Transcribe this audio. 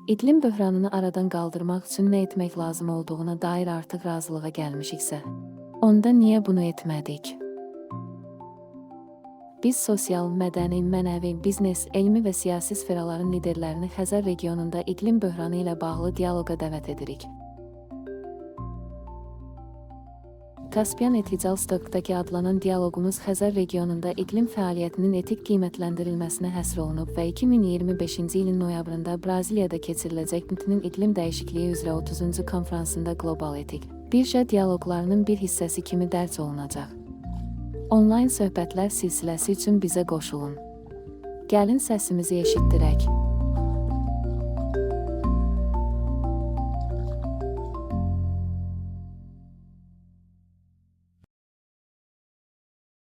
İqlim böhranını aradan qaldırmaq üçün nə etmək lazım olduğuna dair artıq razılığa gəlmişiksə, onda niyə bunu etmədik? Biz sosial, mədəni, mənəvi, biznes, elmi və siyasi sferaların liderlərini Xəzər regionunda iqlim böhranı ilə bağlı dialoqa dəvət edirik. Caspian Ethical Stock'dakı adlanan dialoqumuz Xəzər regionunda iqlim fəaliyyətinin etik qiymətləndirilməsinə həsr olunub və 2025-ci ilin noyabrında Braziliyada keçiriləcək BMT-nin iqlim dəyişikliyi üzrə 30-cu konfransında qlobal etik birja dialoqlarının bir hissəsi kimi dərc olunacaq. Onlayn söhbətlər silsiləsi üçün bizə qoşulun. Gəlin səsimizi eşitdirək.